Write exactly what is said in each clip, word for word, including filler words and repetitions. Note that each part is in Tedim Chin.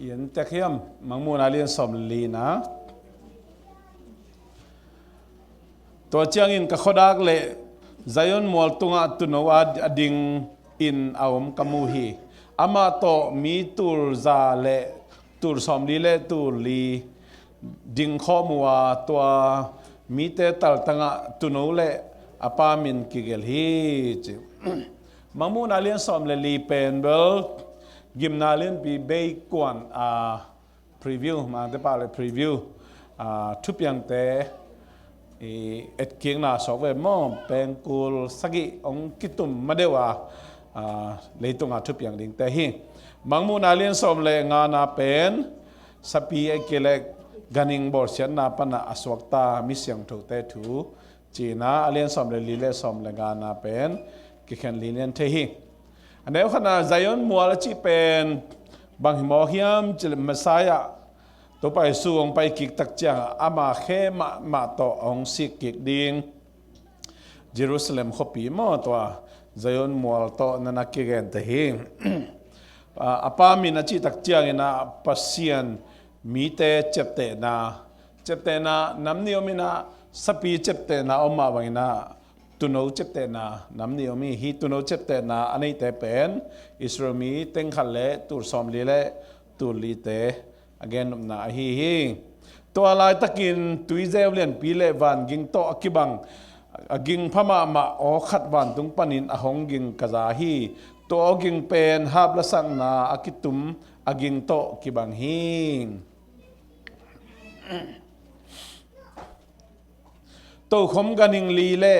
Pian tek hiam? Mangmuhna lian sawm le lina. Tua ciangin ka khuadak le Zion mual tungah tuuno a dingin a om ka mu hi. Amah tawh mi tul za le tul sawmli le tul li ding khawm uh a, tua mite taltangah tuuno le a pa min kigelh hi, ci. Mangmuhna lian sawm le li pen bel gimna lianpi beikuan a preview, mangte pah le preview, a, thupiangte i etkikna suak ve maw, pengkul sagih hong kitum madeuh a, a, leitunga thupiang dingte hi. Mangmuhna lian sawm le ngana pen sapi a kilek ganhing bawlsiatna pana a suakta mi siangthote thu, cina a lian sawm le li le sawm le ngana pen kikhen lilian thei hi. A neu khatna Zion mual a cih pen bang hi mawk hiam cih le Messiah Topa Jesu hong pai kik tak ciang ama khe mahmah tawh hong sik kik ding Jerusalem khuapi maw, tua Zion mual tawh nana kigente hi. A, a pa min a cih tak ciangin ah Pasian mite ciaptehna, ciaptehna nam nih om in ah, sapi ciaptehna om mah bangin ah tuuno ciaptehna nam nih om hi. Hih tuuno ciaptehna a neite pen Israel mi teng khat le tul sawmli le tul lite a gennopna ahi hi. Tua laitakin tuizeu lianpi le van ging tawh a kibang a ging pha mahmah aw khat vantung panin a hong ging ka za hi. Tua aw ging pen hap lasakna a kitum a ging tawh kibang hi. Tokhom ganhing li le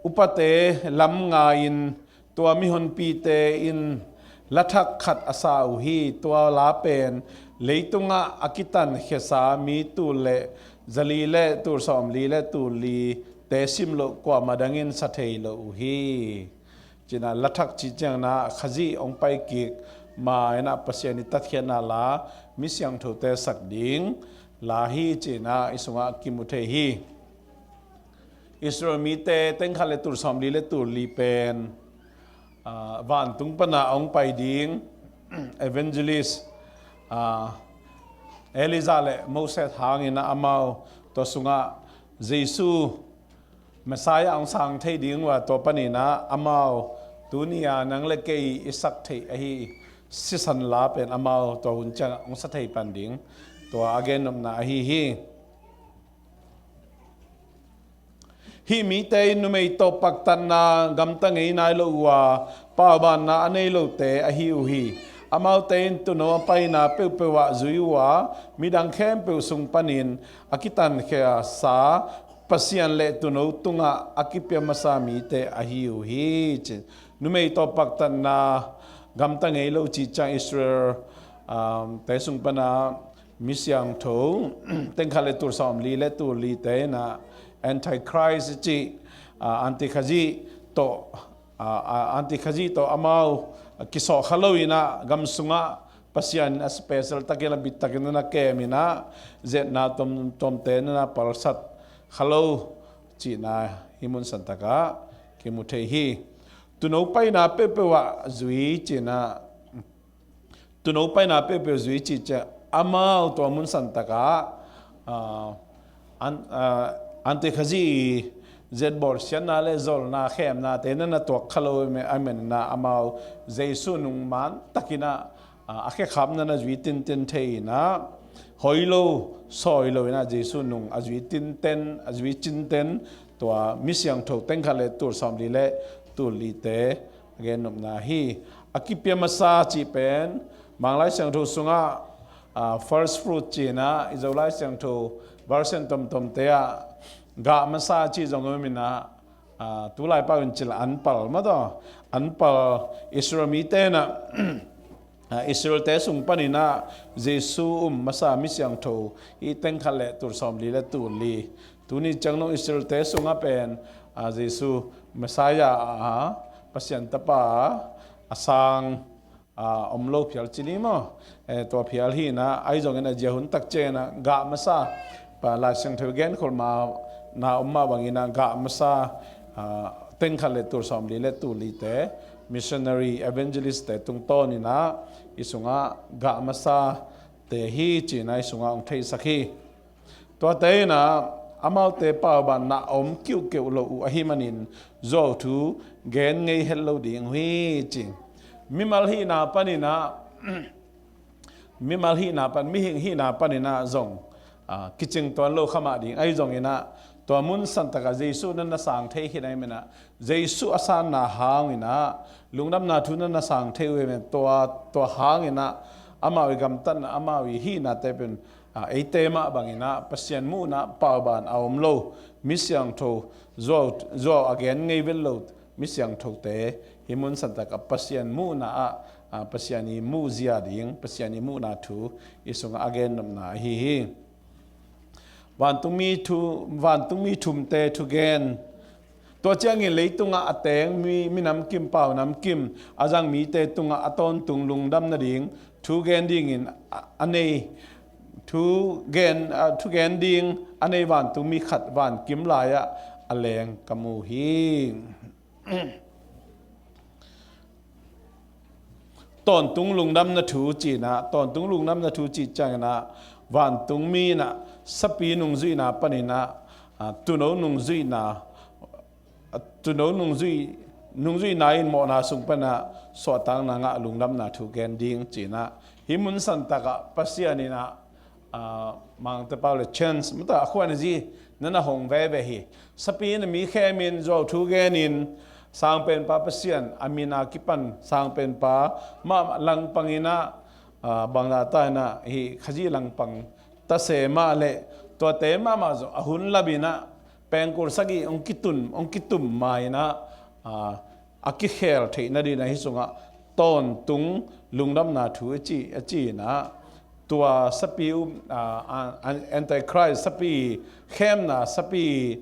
upate lam nga-in tua mihonpite in la thak khat a sa uh hi. Tua la pen leitungah a kitankhiasa mi tul le zali le tul sawmli le tul lite simloh kuamah dangin sa thei lo uh hi. Cina la thak cih ciangna Khazih hong pai kik ma inah Pasian i tatkhiatna la mi siangthote sak ding la hi cina i sungah kimu thei hi. Israel mite teng khat le tul sawmli le tul li pen, ah, vantung pana hong pai ding evangelist, ah, Elijah le Moses hangin ah amau tua sungah Jesu Messiah hong sang thei ding uh a, tua panin ah amau tuni-a nang le kei i sak theih ahi sisan la pen amau tua hun ciang hong sa thei pan ding tua a gennopna ahi hi. Hih mite in numei tawh paktatna gamta ngei nai lo uh a, paubanna a nei lote ahi uh hi. Amaute in tuuno a paina peuhpeuh ah zui uh a, midang khempeuh sung panin a kitankhiasa Pasian le tuuno tungah a kipia masa mite ahi uh hi, ci. Numei tawh paktatna gamta ngei lo cih ciang Israel, um, te sung pana mi siangtho teng khat le tul sawmli le tul lite inah Antichrist cih, ah, Antikhazih tawh, ah, ah, Antikhazih tawh amau kisawh kha lo inah gam sungah Pasian in a special takin a bit takin nana kem inah zetna tuamtuamte nana palsat kha lo cihna hih mun santakah kimu thei hi. Tuuno paina peuhpeuh ah zui cina, tuuno paina peuhpeuh zui cih ciang amau tua mun santakah, ah, an, ah, Antikhazih i zetbawl siatna le zolna khemnate nana tuak kha lo ahih manin ah amau Jesu nung man takin ah, ah, a khekhapna na zui tinten thei inah hoi lo sawi lo inah Jesu nung a zui tinten, a zui cinten tua mi siangtho teng khat le tul sawmli le tul lite a gennopna hi. A kipia masa cih pen Manglai Siangtho sungah, ah, first fruit cihna i Zolai Siangtho version tomtomte ah gah masa cih zong om inah, ah, tulai pau in cil anpal mataw, anpal Israel mite inah, ah, Israelte sung paninah Jesu um masa mi siangtho i teng khat le tul sawmli le tul li. Tuni ciang nong Israelte sungah pen, ah, Jesu Messiah, ah, Pasian tapa a sang, ah, om lo phial ci ni maw? Eh, tua phial hi inah, ahi zongin a zia hun tak ciangin ah gah masa, pa Lai Siangtho i genkholhna om mah bangin ah gah masa, ah, teng khat le tul sawmli le tul lite missionary evangelistte tungtawn inah i sungah gah masa te hi cihna i sungah hong theisak hi. Tuate inah amaute paubanna a om kiuhkeuh lo uh ahi manin zuau thu gen ngei het lo ding uh hi ci. Mimal hihna paninah mimal hihna pan, mihing hihna paninah zong kicing tuan lo khamah ding ahi zonginah tua mun santakah Jesuh na na sang thei khin ahi maninah Jesuh a sanna hanginah lungdamna thu na na sang thei uh ahi maninah tua, tua hanginah amau i gamtatna amau i hihnate pen eite mah banginah Pasian muhna pauban a om lo mi siangtho zuau, zuau a gen ngei vet lo mi siangthote hih mun santakah Pasian muhna ah Pasian i muhzia ding, Pasian i muhna thu i sungah a gennopna ahi hi. Vantungmi thu, vantungmi thumte thugen. Tua ciangin leitungah a teng mi, minamkim paunamkim a zang mite tungah a tawntung lungdam nading thu gen dingin a, a nei thu gen, a, thu gen ding a nei vantungmi khat vankim lai-ah a leng ka mu hi. Tawntung lungdamna thu cinah, tawntung lungdamna thu cih cianginah vantungmi inah sapi nungzuihna paninah tuuno nungzuihna, tuuno nungzuih, nungzuihna in mawhna sung panah suahtakna ngah lungdamna thu gen ding cinah hih mun santakah Pasian inah Mangte pau le chance mata a khuan a zi na na hong veve hi. Sapi na mi khemin zuau thu genin sangpenpa Pasian a mina kipan sangpenpa mah langpanginah bangzah ta inah hi Khazih langpang tase mah le tuate mahmah zong a hun laminah pengkul sagih hong kitum, hong kitum ma inah a kikhel theih nadinah hih sungah tawntung lungdamna thu a ci, a ci inah tua sapi um, Antichrist sapi khemna sapi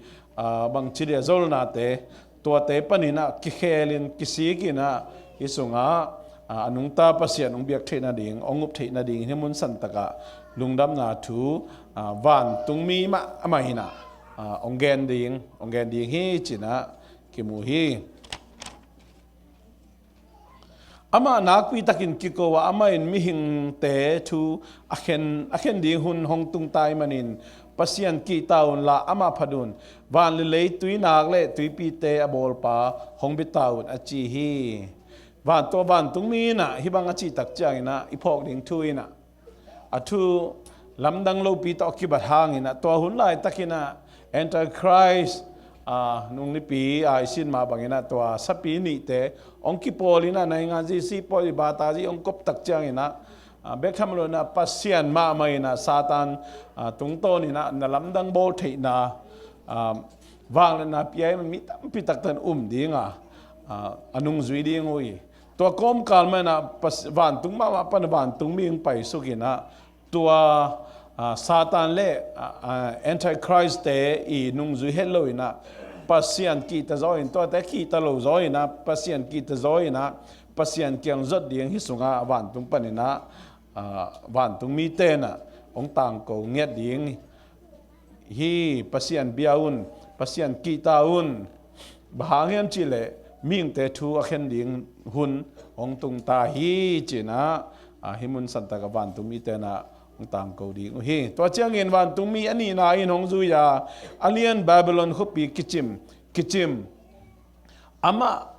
bangci dia zolnate tuate paninah kikhelin kisikinah hih sungah a nungta Pasian hong biak theih nading, hong up theih nading hih mun santakah lungdamna thu vantungmi mah amah inah hong gen ding, hong gen ding hi cinah kimu hi. Amah nakpitakin kiko a amah in mihingte thu a khen, a khen ding hun hong tungta ih manin Pasian kihta unla amah phat un. Van le lei tuinak le tuipite a bawlpa hong bita un a ci hi. Van tua vantungmi inah hih bang a cihtak cianginah i phawk ding thu inah a thu lamdang lopi tawh a kibat hanginah tua hun laitakinah Antichrist nungnipi a i sin mah banginah tua sapi nihte hong kipawlinah naingan zi si pawi bata zi hong koptak cianginah bek tham loinah Pasian mahmah inah Satan tungtawninah na lamdang bawl theihna vangliatna pia ih man mi tampi taktan um dinga a nungzui ding uh hi. Tua kawmkal manah vantung mahmah pan vantungmi hong paisukinah tua Satan le Antichrist-te i nungzui het loinah Pasian kihta zaw in tuate kihta lo zaw inah Pasian kihta zaw inah Pasian kiang zot ding hih sungah vantung paninah vantungmi tenah hong tangko ngiat ding hi. Pasian bia un, Pasian kihta un. Bang hang hiam cihleh mihingte thu a khen ding hun hong tungta hi cinah hih mun santakah vantungmi tenah hong tangko ding uh hi. Tua ciangin vantungmi a nihna in hong zui a a lian Babylon khuapi kicim, kicim amah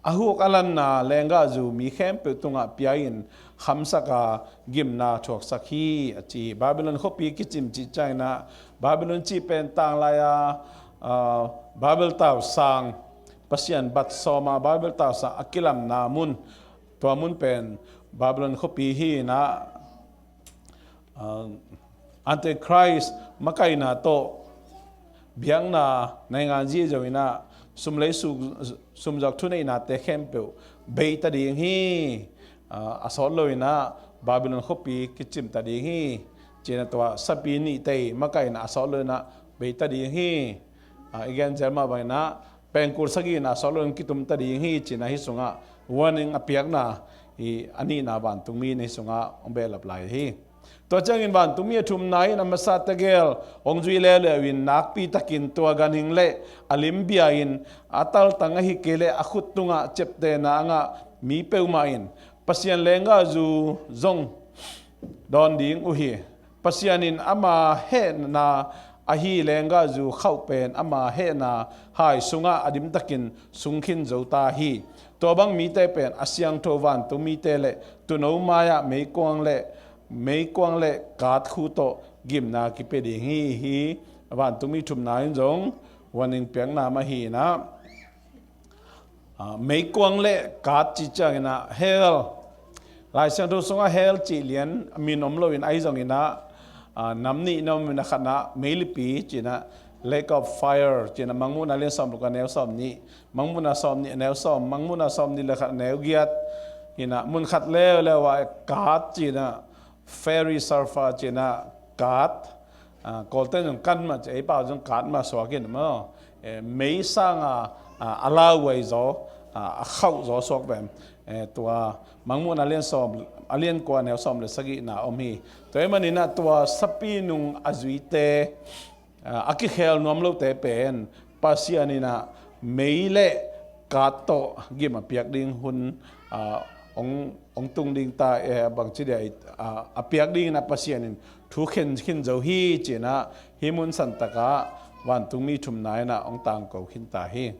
a huk a lanna lenggahzu mi khempeuh tungah pia-in khamsaka gimna thuaksak hi a ci hi. Babylon khuapi kicim cih cianginah Babylon cih pen tanglai-a Babel tausang Pasian bat sawma Babel tausang a kilamna mun, tua mun pen Babylon khuapi hi inah Antichrist makaihna tawh biakna naingan zihzo inah sumlei sumzawk thuneihnate khempeuh beita ding hi. A sawt loinah Babylon khuapi kicimta ding hi. Cinah tua sapi nihte makaihna a sawt loinah beita ding hi. I gen zel mah banginah pengkul sagihna a sawt loin kitumta ding hi cinah hih sungah warning a piakna hi. A nihna vantungmi na hih sungah hong behlap lai hi. Tua ciangin vantungmi a thumna in a masa tegel hong zui leuleu in nakpitakin tua ganhing le a lim bia-in a taltang ahi kei leh a khut tungah ciaptehna a ngah mi peuhmah in Pasian lenggahzu zong dawn ding uh hi. Pasian in ama hehna ahi lenggahzu khauh pen ama hehna hai sungah a dimtakin sung khin zo ta hi. Tua bang mite pen a siangtho vantung mite le tuuno mai-ah meikuang le meikuang le katkhu tawh gimna kipia ding hi. Hi vantungmi thumna in zong warning piakna mah hi inah, ah, meikuang le kat cih ciangin ah hell, Lai Siangtho sungah hell cih lian min om loin ahi zongin ah, ah, nam nih na om in a khatna meilipi cih inah, lake of fire cih inah, Mangmuhna lian sawm le guk a neu sawm nih, Mangmuhna sawm nih a neu sawm, Mangmuhna sawm nih le khat a neu giat inah, mun khat leuleu ah kat cih inah, fiery sulfur cih inah kat, ah, Kawlte in zong kan mah ci, ei pau zong kat mah suak in maw. Eh, mei sanga, ah, a lauhuai zaw, ah, a khauh zaw suak pen, eh, tua Mangmuhna a lian sawm, a lian kua a neu sawm le sagihna om hi. Tua ahih manin ah tua sapi nung a zuite, ah, a kikhel nuam lote pen Pasian in ah mei le kat tawh gim a piak ding hun, ah, hong, hong tung ding ta, eh, bangci dia, ah, a piak dingin ah Pasian in thu khen khin zo hi cih inah, hih mun santakah vantungmi thumna inah hong tangko khin ta hi.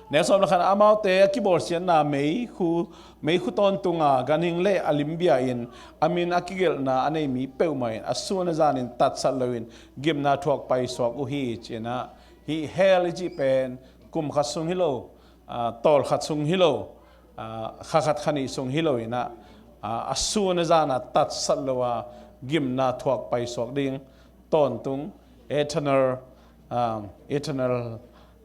Neu sawm le khatna, amaute a kibawlsiatna meikhu, meikhu tawntunga ganhing le a limbia in a min a kigelhna a nei mi peuhmah in a sun a zanin tatsat loin gimna thuak paisuak uh hi cih inah, hih hell i cih pen kum khat sung hi lo, ah, tawl khat sung hi lo, ah, kha khat kha nih sung hi lo inah, ah, a sun a zana tatsat lo a gimna thuak paisuak ding tawntung, eternal, um, eternal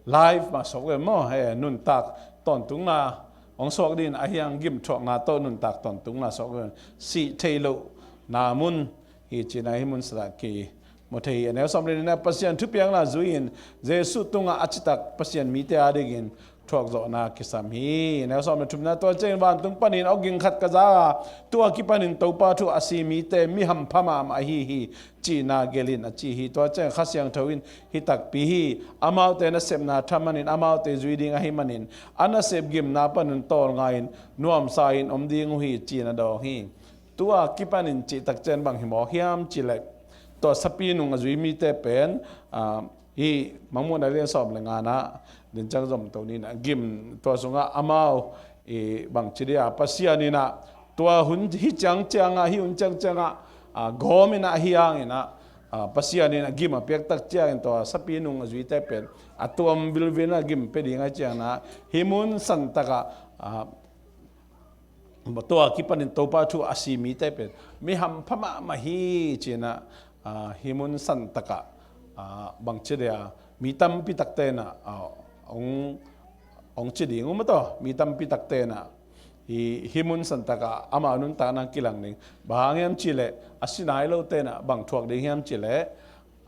life mah suak ve maw, he, nuntak tawntungna hong suak dingin ahi hang gimthuakna tawh nuntak tawntungna suak ve, sih theih lohna mun hi cih inah hih mun santakah kimu thei hi. A neu sawm le nihna, Pasian thupiakna zui-in Jesuh tungah a citak Pasian mite adingin thuakzawhna kisam hi. Neu sawm le thumna, tua ciangin vantung panin awging khat ka za a, tua kipanin Topa thu a si mite mi hampha mahmah ahi hi, cihna gelh in a ci hi. Tua ciangin Kha Siangtho in, hi takpi hi, amaute nasepna tha manin amaute zui ding ahi manin a nasep gimna panun tawlnga-in nuamsa-in om ding uh hi, ci-in a dawng hi. Tua kipanin cih tak ciang bang hi mawk hiam cih leh, tua sapi nung a zui mite pen, ah, hih Mangmuhna lian sawm le ngana, din ciang zom to ni inah, gim tua sungah amau, i, bangci dia, Pasian inah tua hun hi ciangciangah, hih hun ciangciangah, ah, gawm inah, ahi hang inah, ah, Pasian inah gim a piak tak ciangin tua sapi nung a zuite pen a tuam vilvil inah gim pia ding ahi ciangin ah, hih mun santakah, ah, tua kipanin Topa thu a si mite pen mi hampha mahmah hi, ci-in ah, ah, hih mun santakah, ah, bangci dia, mi tampi takte inah, ah, hong, hong ci ding uh maw, tua mi tampi takte inah, hih, hih mun santakah amau nuntakna kilang ding. Bang hang hiam cih leh, a si nai lote inah bang thuak ding hiam cih leh,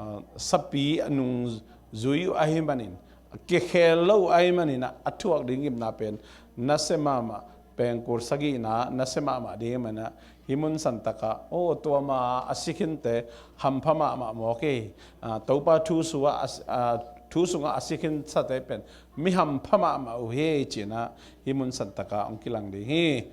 ah, sapi a nungzui uh ahih manin, a kikhel lo uh ahih manin ah, a thuak ding gimna pen nasia mahmah, pengkul sagihna nasia mahmah ding ahih manin ah, hih mun santakah, aw, tua ma a si khinte hampha mahmah mawk hi. Ah, Topa thu sungah a, ah, thu sungah a si khinsate pen mi hampha mahmah uh hi, ci-in ah hih mun santakah hong kilang ding hi.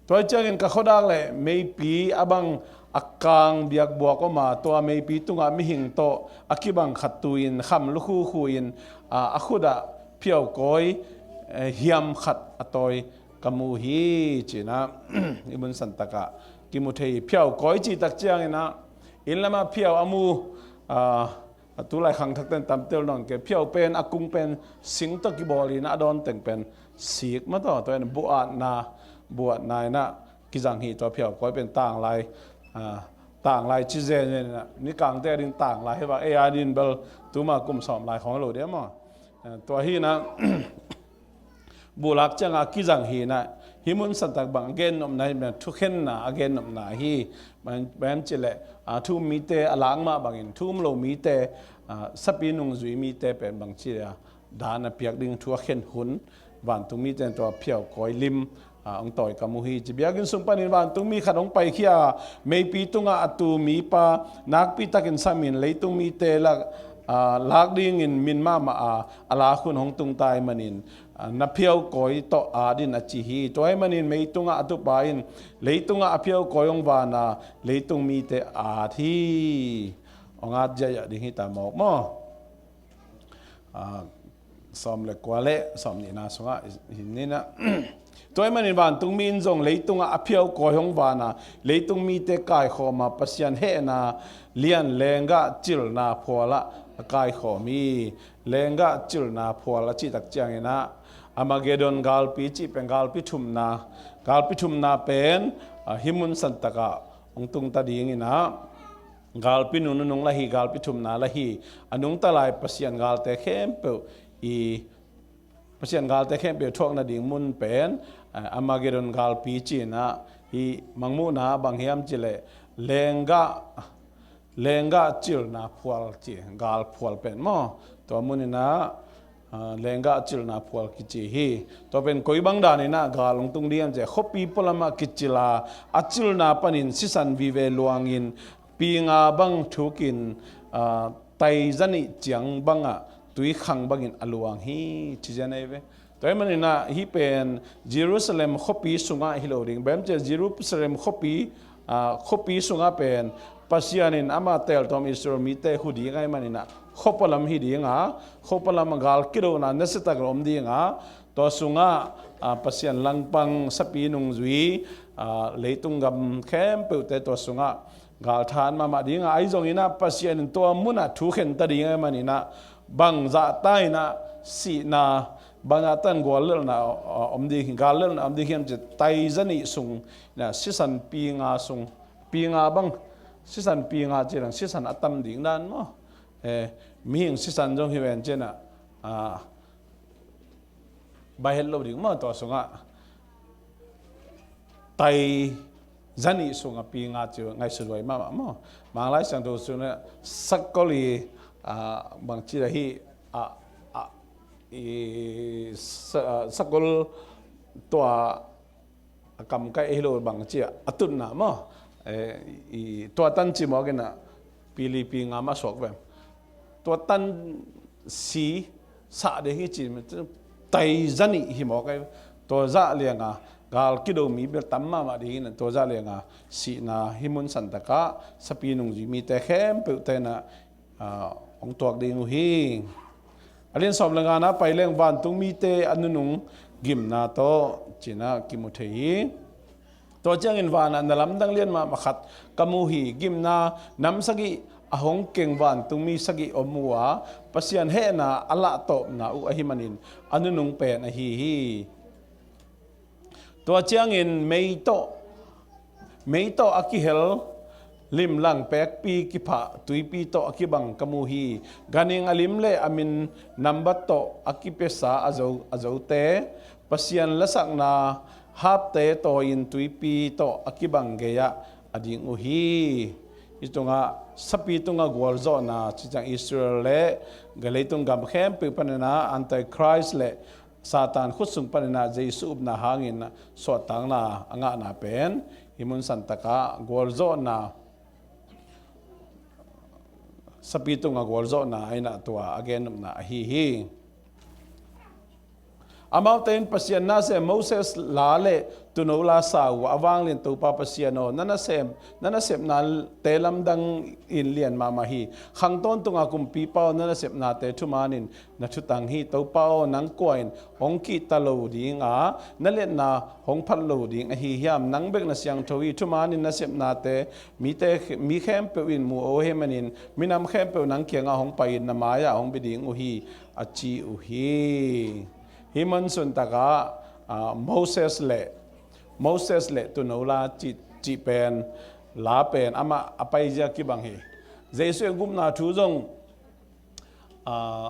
Tua ciangin ka khuadak leh meipi a bang a kang biakbuak om a, tua meipi tungah mihing tawh a kibang khat tu-in kham lukhukhu in, a, a khut ah phiaukawi, eh, hiam khat a tawi ka mu hi, ci-in ah hih mun santakah kimu thei hi. Phiaukawi cih tak ciangin ah, inn lamah phiau a mu, a, a tulai khangthakte in tamtel nawn kei. Phiau pen, a kung pen sing tawh kibawl in ah, a dawn teng pen sik maw, tua, tua in buh atna, buh atna in ah kizang hi. Tua phiaukawi pen tanglai, ah, tanglai ci zenzen in ah, nikangte ading tanglai hi vang, ei ading bel tuma kum sawm lai khawng lo dia maw. Ah, tua hi in ah, buhlak ciangah kizang hi in ah, hih mun santak bang a gennopna hi, thukhenna a gennopna hi. Bang, bang hiam cih leh, ah, thu um mite a lak mah bangin, thu um lo mite, ah, sapi nungzui mite pen bangci a dan a piak ding thu a khen hun, vantung mite in tua phiaukawi lim, ah, hong tawi ka mu hi, ci. Biakinn sung panin vantung mi khat hong paikhia a, meipi tungah a tu mipa nakpi takin samin, leitung mite lak, ah, lak dingin min mahmah a, a lak hun hong tung ta ahih manin, a, na phiaukawi tawh at in a ci hi. Tua ahih manin meitungah a tupa in leitungah a phiaukawi hong vana leitung mite at hi. Hong at ziahziah ding hi ta mawk maw? A, sawm le kua le sawm nihna sungah hi ni na. Tua ahih manin vantungmi in zong leitungah a phiaukawi hong vana leitung mite kaikhawma Pasian hehna lian lenggah cilna phualah a kaikhawm hi. Lenggah cilna phual a cihtak cianginah Armageddon galpi cih pen galpi thumna, galpi thumna pen, a, hih mun santakah hong tungta dinginah galpi nununung la hi, galpi thumna la hi. A nungta lai Pasian galte khempeuh i Pasian galte khempeuh thuak nading mun pen, a, Armageddon galpi cinah hih Mangmuhna bang hiam cileh lenggah lenggah cilna phual ci, gal phual pen maw? Tua muninah, a, lenggah cilna phual kici hi. Tua pen koi bang daninah gal hong tung diam ci, khuapi pualamah kicila a cilna panin sisan vive luangin pinga bang thukin, a, tai zanih ciang bangah tuikhang bangin a luang hi ci zian ei ve. Tua ahih maninah hih pen Jerusalem khuapi sungah hi lo ding. Bemcia Jerusalem khuapi, a, khuapi sungah pen Pasian in ama teltawm Israel mite hu ding ahih maninah khuapalam hi dinga, khuapalam a gal kidona nasiatak om dinga, tua sungah, a, Pasian langpang sapi nungzui, a, leitung gam khempeuhte tua sungah galthan mahmah dinga, ahi zonginah Pasian in tua munah thu khenta ding ahih maninah bangzahta inah sihna, bangzahta in guallelhna, a, om ding, gallelhna om ding hiam ci, tai zanih sung, na, sisan pinga sung, pinga bang, sisan pinga ci lang, sisan a tam ding dan maw? Eh, mihing sisan zong hi ven cinah, a, bai het lo ding maw tua sungah. Tai zanih sungah pinga ci ngaihsut huai mahmah maw? Manglai Siangtho sungah sakol i, a, bangci la hi, a, a, i, sa-, sakol tua a kamkaih hi lo bangci a tutna maw? Eh, i, tua tan ci mawkinah pili pinga mah suak vem. Tua tan si sah ding hi ci, tai zanih hi mawk ei. Tua zah lianga gal kido mi bel tam mahmah ding hi na, tua zah lianga sihna hih mun santakah sapi nungzui mite khempeuh tenah, a, hong tuak ding uh hi. A lian sawm le ngana pai leng vantung mite a nunung gimna tawh cinah kimu thei hi. Tua ciangin vanah na lamdang lian mahmah khat ka mu hi. Gimna nam sagih a hong keng vantungmi sagih om uh a, Pasian hehna a lahtawpna uh ahi manin a nunung pen ahi hi. Tua ciangin mei tawh, mei tawh a kihel limlang pekpi kiphah tuipi tawh a kibang ka mu hi. Ganhing a lim le a min nambat tawh a kipiasa a zo, a zote, Pasian lasakna hapte tawi-in tuipi tawh a kibang gei-ah a ding uh hi. Hih tungah sapi tungah gualzawhna, ciciang Israel le leitung gam khempeuh paninah Antichrist le Satan khutsung paninah Jesu upna hangin suahtakna a ngahna pen hih mun santakah gualzawhna, sapi tungah gualzawhna a inah tua a gennopna ahi hi. Amaute in Pasian nasem Moses la le tuuno la sa uh a, a vanglian Topa Pasian aw, na nasem, na nasepnate lamdang in lian mahmah hi. Khang tawntunga kumpipa aw, na nasepnate thumanin na thutang hi. Topa aw, nang kua in hong kihta lo dinga na liatna hong phat lo ding ahi hiam? Nang bek na siangtho hi. Thumanin na sepnate mite, mi khempeuh in mu uh ahih manin minam khempeuh nang kiangah hong pai-in na mai-ah hong bia ding uh hi, a ci uh hi. Hih mun santakah, a, Moses le, Moses le tuuno la cih, cih pen, la pen amah a paizia kibang hi. Jesu in gupna thu zong, a,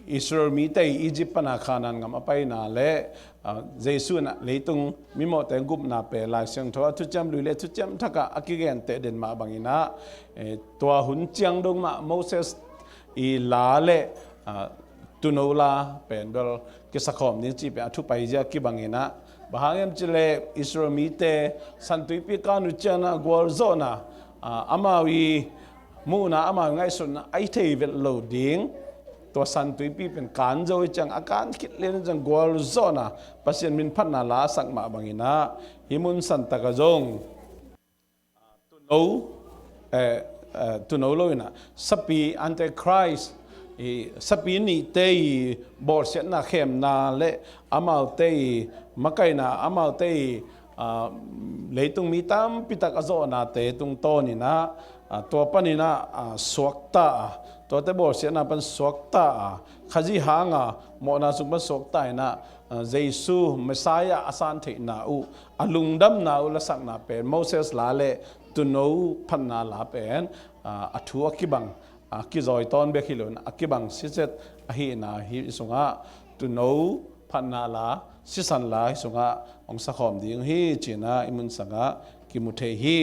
Israel mite Egypt pana Canaan gam a paina le, a, Jesu inah leitung mimawhte gupna pen Lai Siangtho a Thuciam Lui le Thuciam Thakah a kigenteh den mah banginah, eh, tua hun ciang dong mah Moses i la le, a, tuuno la pen bel kisakhawm ding cih pen a thupaizia kibanginah, bang hang hiam cileh Israel mite Santuipi kan uh cianah gualzawhna, a, amau i muhna, amau i ngaihsutna a i thei vet lo ding, tua san tuipi pen kan zo hi ciang, a kan khit lian ciang gualzawhna Pasian min phatna la a sak mah bangin ah, hih mun san takah zong tuuno, eh, eh, tuuno lo in ah, sapi antichrist, i sapi nihte i bawlsiatna khemna le amaute i makaihna, amaute i, ah, leitung mi tampi tak a zawhnate tungtawn in ah, ah, tua panin ah, ah, suakta a, tuate bawlsiatna pan suakta a, Khazih hanga mawhna sung pan suakta in ah, ah, Jesu Messiah a san theihna uh, a lungdamna uh lasakna pen Moses la le tuuno phatna la pen, ah, a thu a kibang, ah, kizawi tawn bek hi lo in, a kibang siset ahihna hih sungah tuuno phatna la, sisan la hih sungah hong sakhawm ding hi ci-in ah hih mun sangah kimu thei hi.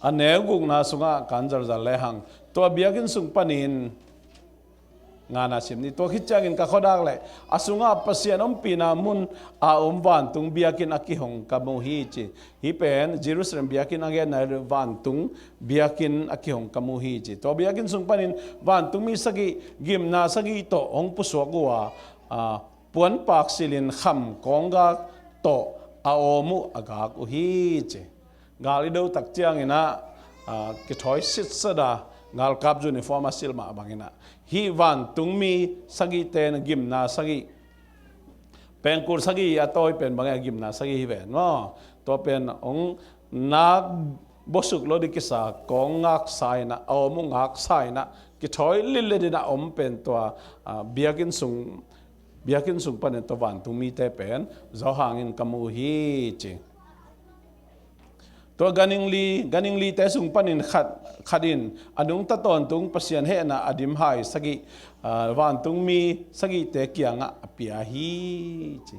A neu gukna sungah kan zalzal lehang, tua biakinn sung panin, ngana sim ni, tua khit ciangin ka khuadak leh a sungah Pasian ompihna mun a om vantung biakinn a kihong ka mu hi ci. Hih pen Jerusalem biakinn a genna vantung biakinn a kihong ka mu hi ci. Tua biakinn sung panin vantungmi sagih, gimna sagih tawh hong pusuak uh a, a, puanpak silhin kham kawnggak tawh a awm uh a gak uh hi ci. Gal i do tak ciangin ah, ah, kithawi sitset a, galkap uniform a sil mah bangin ah, hih vantungmi sagihte in gimna sagih, pengkul sagih a tawi pen bangin a gimna sagih hi ven maw. Tua pen hong nak bosuk lo ding kisa, kawng ngaksa in ah, a awm uh ngaksa in ah, kithawi litlet in a om pen tua, ah, biakinn sung, biakinn sung panin tua vantungmite pen zawhang in ka mu hi ci. Tua ganhing li, ganhing lite sung panin khat, khat in a nungta tawntung Pasian hehna a dim hai sagih, ah, vantungmi sagihte kiangah a pia hi ci.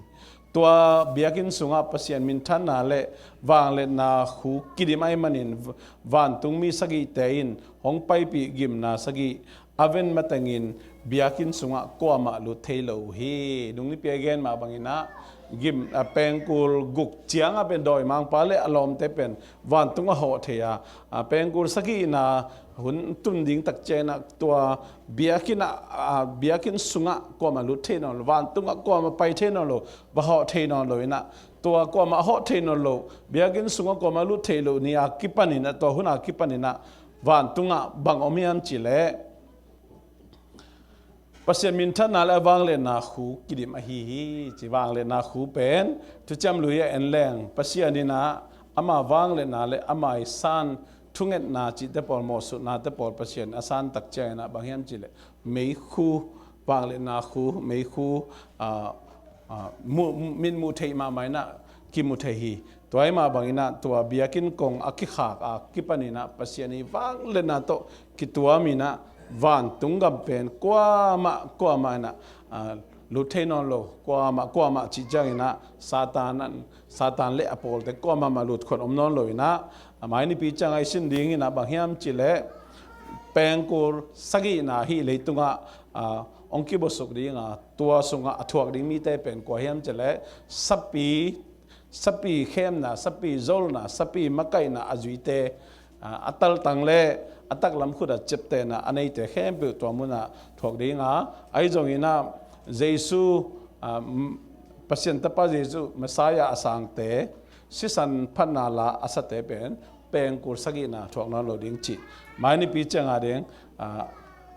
Tua biakinn sungah Pasian minthanna le vangliatna khu kidim ahih manin, vantungmi sagihte in hong paipih gimna sagih a ven matengin biakinn sungah kuamah lut thei lo uh hi. Nung nipi a gen mah bangin ah, gim, a, pengkul guk ciangah pen dawimangpa le a lawmte pen vantung a hawh thei a, a, pengkul sagihna hun tun ding tak ciangin ah tua biakinn ah, a, biakinn sungah kuamah lut thei nawn lo, vantungah kuamah pai thei nawn lo, va hawh thei nawn lo in ah, tua kuamah hawh thei nawn lo, biakinn sungah kuamah lut thei lo ni a kipanin ah, tua hun a kipanin ah vantungah bang om hiam cih leh Pasian minthanna le a vangliatna khu kidim ahi hi ci. Vangliatna khu pen Thuciam Lui ah en leng, Pasian in ah ama vangliatna le ama i san thungetna cihte pawl, mawhsutnate pawl Pasian a san tak ciangin ah bang hiam cih leh meikhu, vangliatna khu, meikhu, ah, ah, mu, mitmuh theih mahmah in ah kimu thei hi. Tua ahih mah bangin ah tua biakinn kong a kikhak a kipanin ah Pasian i vangliatna tawh kituam in ah vantung gam pen kuamah, kuamah in ah, ah, lut thei nawn lo, kuamah, kuamah cih ciangin ah Satan, Satan le a pawlte kuamah mah lut khuan om nawn lo in ah, a mai nipi ciangah i sin dingin ah bang hiam cih leh pengkul sagihna hih leitungah, ah, hong kibosuk ding a, tua sungah a thuak ding mite pen kua hiam cih leh sapi, sapi khemna, sapi zolna, sapi makaihna a zuite, a, a taltang le a taklam khut a ciaptehna a neite khempeuh tua munah thuak ding a, ahi zongin ah Jesu, a, m-, Pasian Tapa Jesu Messiah a sangte, sisan phatna la a sate pen pengkul sagihna thuak nawn lo ding cih mai nipi ciangah ding, a,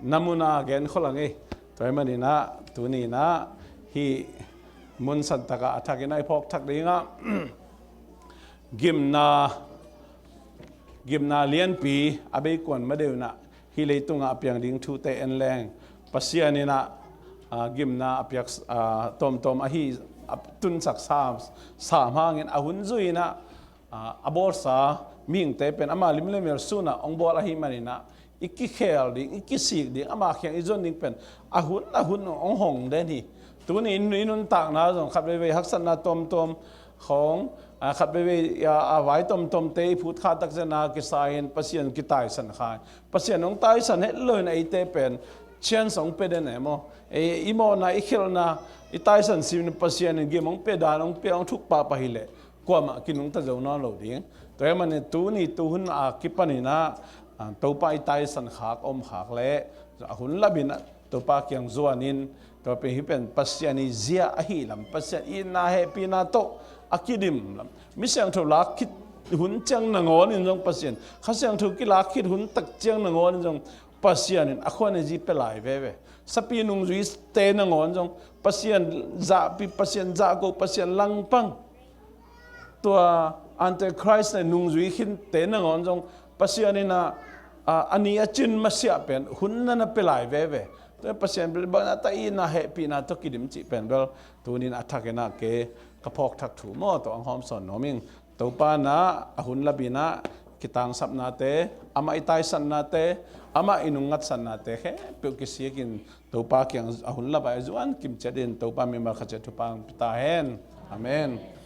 na mun a gen khol a ngei. Tua ahih manin ah tuni in ah hih mun santak ah a thakin ah i phawk thak ding ah, gimna, gimna lianpi a beikuan ma deuh in ah hih leitungah a piang ding thute en leng, Pasian in ah, ah, gimna a piak, ah, tawmtawm ahi, a tunsak sam, sam hangin a hun zui in ah, ah, a bawlsa mihingte pen ama lim le mel sun ah hong bawl ahih manin ah i kikhel ding, i kisik ding, ama kiang i zon ding pen a hun a hun hong hong den hi. Tuni in i nuntakna zong khat veivei haksatna tawmtawm khawng, a, khat veivei, a, a vai tawmtawmte i phut kha tak ciangin a kisa in Pasian kitaisan kha. Pasian hong taisan het lo in eite pen chance hong pia den e maw. E, i mawhna, i khelhna, i taisan simin Pasian in gim hong pia dan hong pia, hong thuk pahpah hi leh kuamah kinungta zo nawn lo ding. Tua ahih manin tuni tuhun a kipanin ah, a, Topa i taisan khak, om khak leh a hun lapin ah Topa kiang zuanin, tua pen hih pen Pasian i zia ahi lam, Pasian itna hehpihna tawh a kidim lam. Mi siangtho lak khit hun ciang nangawn in zong Pasian, Kha Siangtho kilak khit hun tak ciang nangawn in zong Pasian in a khuan a zi pia lai veve. Sapi nungzuite nangawn zong Pasian zahpi, Pasian zahko, Pasian langpang. Tua Antichrist le nungzui khinte nangawn zong Pasian in a, a, a ni a cin masiah pen hun na na pia lai veve. Tua Pasian bel bang na ta itna hehpihna tawh kidim cih pen bel tunin a thak in a ke ka phawk thak thu maw tawh ang hawm sawn nuam ing. Topa na a hun labina kitangsapnate, amah i taisatnate, amah i nungngatsatnate khempeuh kisikin Topa kiang a hun laba i zuan kimciat in Topa mimal khaciat thupha ang pita hen. Amen.